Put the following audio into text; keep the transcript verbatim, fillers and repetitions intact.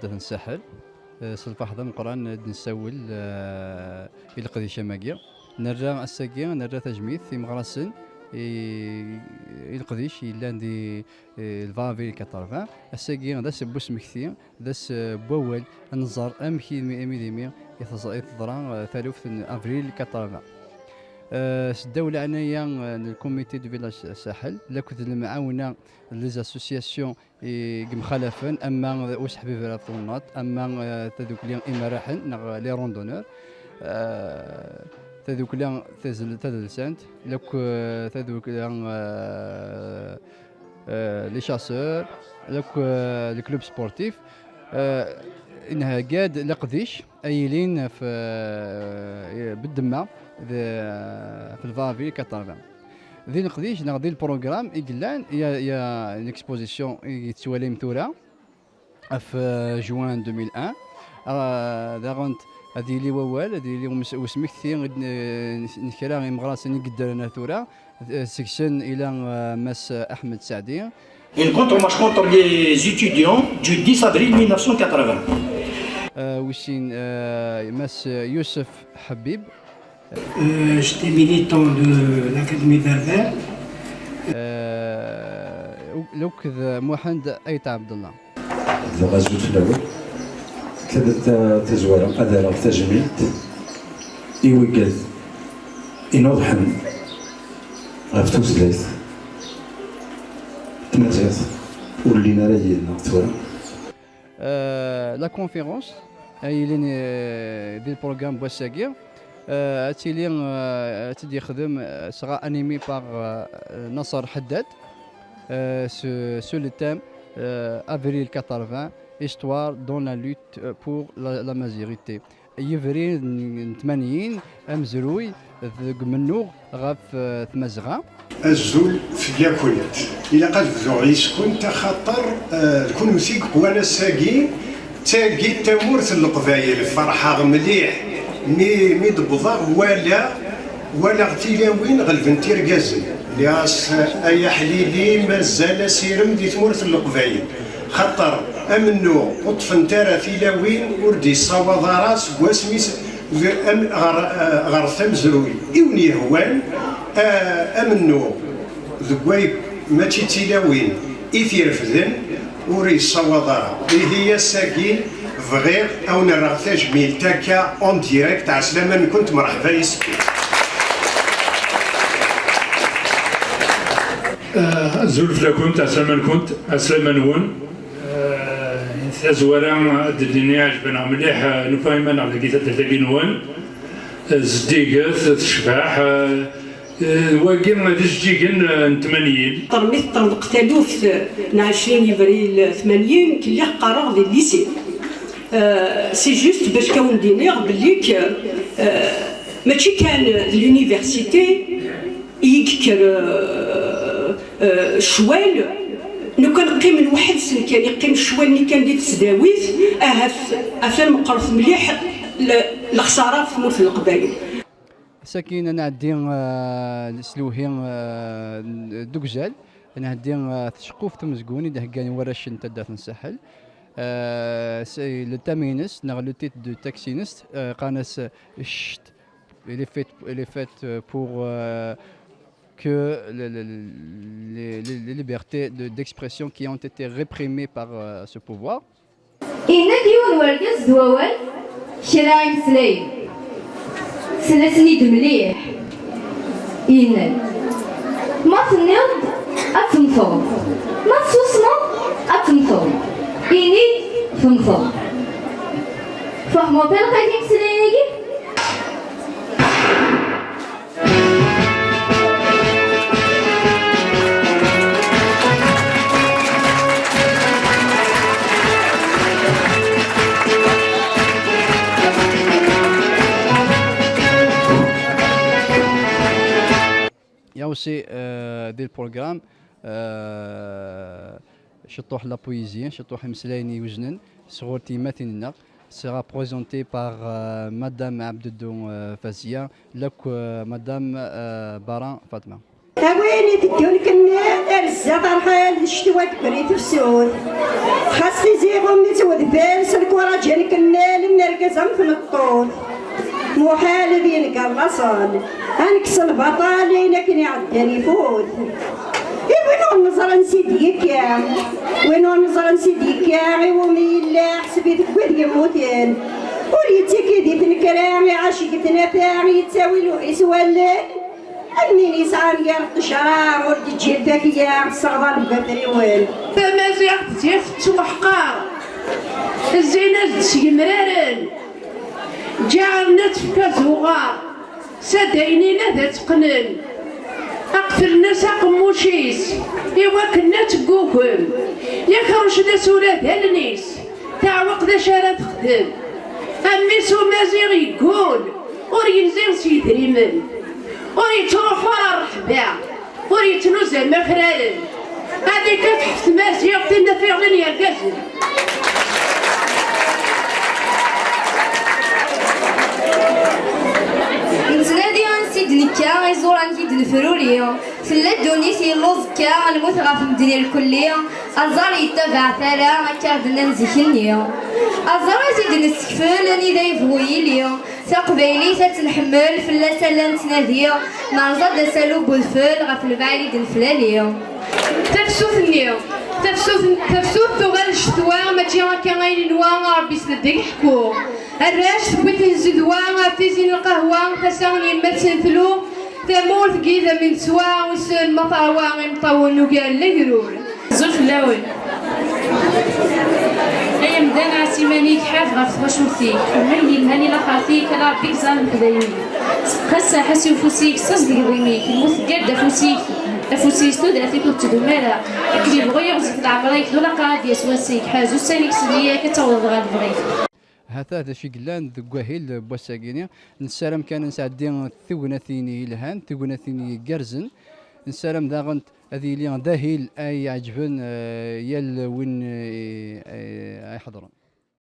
Ad nsaḥel, eh, s lferḥ d ameqqran ad nessawel, eh, i leqdic am wagi. Nerra ass-agi, nerra tajmilt i imeɣrasen, i, i leqdic yellan di, eh, le vingt avril quatre-vingts. Ass-agi d ass n usmekti, d ass, eh, n wawal, ad nẓer amek imi, imi d imi i teẓ-, i teḍra, eh, taluft n avril quatre-vingts. Eh, s ddaw leɛnaya, eh, n le comité du village Saḥel, lakked lemɛawna n les associations i yemxalafen, ama useḥbiber ɣef twennaḍt, ama, eh, tadukli imerraḥen neɣ les randonneurs, eh, tadukli tazel-, tadelsant, lakk, eh, tadukli, eh, eh, les chasseurs, lakk, eh, le club sportif, eh, nhegga-d leqdic ay yilin f, eh, beddemma d, f le vingt avril quatre-vingts. Di leqdic neɣ di lprogram i yellan, ya, ya l'exposition i yettwalim tura, ɣef, eh, juin deux mille un. Ah, daɣen ad yili wawal, ad yili umes-, usmekti n, n kra imeɣrasen i yeddren ar tura, eh, seg-sen ila, eh, Mass Ahmed Saadi. Une contre-marche contre les étudiants du dix avril mille neuf cent quatre-vingts. Eh, wis sin, eh, Mass Youssef Habib. Euh, j'étais militant de l'Académie Berbère. Eh, lakk d Muḥend Ayt Abdallah. Dɣa azul fell-awen. Kan ta-, tazwara ad rreɣ tajmilt i wigad inuḍḥen ɣef tutlayt tmaziɣt ur llin ara yid-neɣ tura. Euh, la conférence ay yilin, euh, di lprogram n wass-agi, euh, ad tili, euh, ad tt-id-yexdem, euh, sera animée par, euh, Nasser Haddad, euh, sur, sur le thème, euh, Avril quatre-vingts, histoire dans la lutte, euh, pour la, la mazirité. Yebrir n, n tmanyin, amezruy deg umennuɣ ɣef, eh, Tmazɣa. Azul fell-akent. Ilaq ad bduɣ yis-kent, axaṭer, eh, d kunemti i yeqwan ass-agi. D tagi d tamurt n Leqbayel. Ferḥeɣ mliḥ mi, mi d-wwḍeɣ, walaɣ, walaɣ tilawin ɣelbent irgazen. Nniɣ-as, ay aḥlili, mazal asirem di tmurt n Leqbayel. Xaṭer amennuɣ ur ṭṭfent ara tilawin, ur d-yessawaḍ ara seg wasmi s-, am-, ɣer, ɣer tamezruy. I wen-yehwan, a-, amennuɣ deg way mačči d tilawin i t-irefden, ur yessawaḍ ara. Ihi ass-agi bɣiɣ a wen-rreɣ tajmilt akka en direct. Ɛeslama-nkent, mreḥba yes-kent. Eh, azul fell-akent, ɛeslama-nkent, ɛeslama-nwen. Eh, tazwara ad d-nini ɛejben-aɣ mliḥ, eh, nufa iman-aɣ deg taddart-agi-nwen. Eh, zeddiget, tecbeḥ, eh, eh, wagi d ijeǧǧigen, eh, n tmanyin. Termi teṭṭerḍeq taluft n ɛecrin avril tmanyin, nekk lliɣ qqareɣ di lycée. Eh, c'est juste bac ka wen-d-iniɣ belli k-, eh, mačči kan d l'université, i yekker, eh, eh, ccwal, lukan qqimen weḥd-sen kan, yeqqim ccwal-nni kan di tesdawit, ahat atan meqqret mliḥ le-, lexsara ɣef tmurt n Leqbayel. Sakin ad nɛeddi, eh, s lewhi, eh, d ugzal, ad nɛeddi, eh, tceqquft umezgun i d-heggan warrac n taddart n Saḥel. Eh, s-, le thème-ines, neɣ le titre du texte-ines, eh, qqaren-as, eh, Cct. Il est fait, il est fait, euh, pour, euh, que le, le, le, les, les, les libertés de, d'expression qui ont été réprimées par, euh, ce pouvoir. Yenna-d yiwen wergaz d wawal kra imeslayen. Sel-asen-id mliḥ. Yenna-d, ma tenniḍ-d, ad temmteḍ. Ma tessusmeḍ, ad temmteḍ. Ini-d, temmteḍ. Tfehmeḍ talqayt imeslayen-agi? Il y a aussi, euh, des programmes, euh, ciṭuḥ la poésie, ciṭuḥ imeslayen iweznen, sɣur tyemmatin-nneɣ, sera présenté par, euh, Madame Abdoudou, euh, Fazia, lakk, euh, Madame, euh, Bara Fatma. Tawi Ayen iteddun kemmel ar zdat rḥal d ccetwa teggri tefsut. Xas tizi ɣummi-tt wedfel s lkuraǧ n kemmel n argaz am tmeṭṭut. Muḥal ad yenger laṣel, ad nekkes lbaṭel ayen akken iɛeddan ifut. I win ur neẓri ansi d-yekka, win ur neẓri ansi d-yekka, iwumi yella ḥseb-it deg wid yemmuten. Ur yettekki di tnekra, iɛac deg tnafa, yettawi luḥis wallen. Am win yesɛan gar ṭṭejra ur d-teǧǧi lfakya, tesseɣḍa deg afriwen. Tamaziɣt tif tettwaḥqar, zzin-as-d s yemraren, ǧǧaren ad tefk azuɣar, s adaynin ad tt-qqnen, aqtlen-as aqemmuc-is i wakken ad teggugem, yak rucen-as ula d allen-is. Teɛweq d acu ara texdem. A mmi-s umaziɣ yeggul, ur yenzi s yedrimen, ur yettruḥu ara rreḥba, ur yettnuzu am akraren. Ad ikkateḥ tmaziɣt tin afiɣlen yergazen. Nettnadi ansi d-nekka, iẓuran i d-nefruri. Tella ddunit yella uẓekka, lmut ɣef medden irkelli. Aẓar yettabaɛ tara, akka d-nnan zik-nni. Aẓar ad t-id-nessekfel anida yebɣu yili. Taqbaylit ad tt-nḥemmel, fell-as alla nettnadi. Nerẓa-d asalu n udfel ɣef lebɛid i d-neflali. Tafsut-nni, tafsut, tafsut tuɣal ccetwa, mačči akka ay nenwa, a Ṛebbi sded deg ḥku. Arrac tewwi-ten zedwa, ɣef tizi n lqahwa, tasa n yemma-tsen tlu, tamurt deg yidammen teswa, wissen ma teṛwa imeṭṭawen ugar n legrur. Azul fell-awen. Ay amdan, ɛass iman-ik, ḥareb ɣef twacult-ik, xemmem ayen yelhan i laxert-ik, ala Ṛebbi i yeẓran lexdayem-ik. Seqqes ḥas i ufus-ik, ssaẓ deg iɣimi-k, lmut teggar-d afus-ik, afus-is, tudert-ik ur tettdum ara. Akken yebɣu yiɣzif leɛmer-ik, d ulaqqa ad d-yas wass-ik, ḥerz ussan-ik s nneyya-k, ad tawḍeḍ ɣer lebɣi-k. Hata d acu i yellan deg wahil n wass-agi-ni. Nessaram kan ad nesɛeddi tignatin yelhan, tignatin igerrzen. Nessaram daɣen ad yili d ahil ay iɛeǧben, eh, yal win, eh, eh, ay iḥeḍren.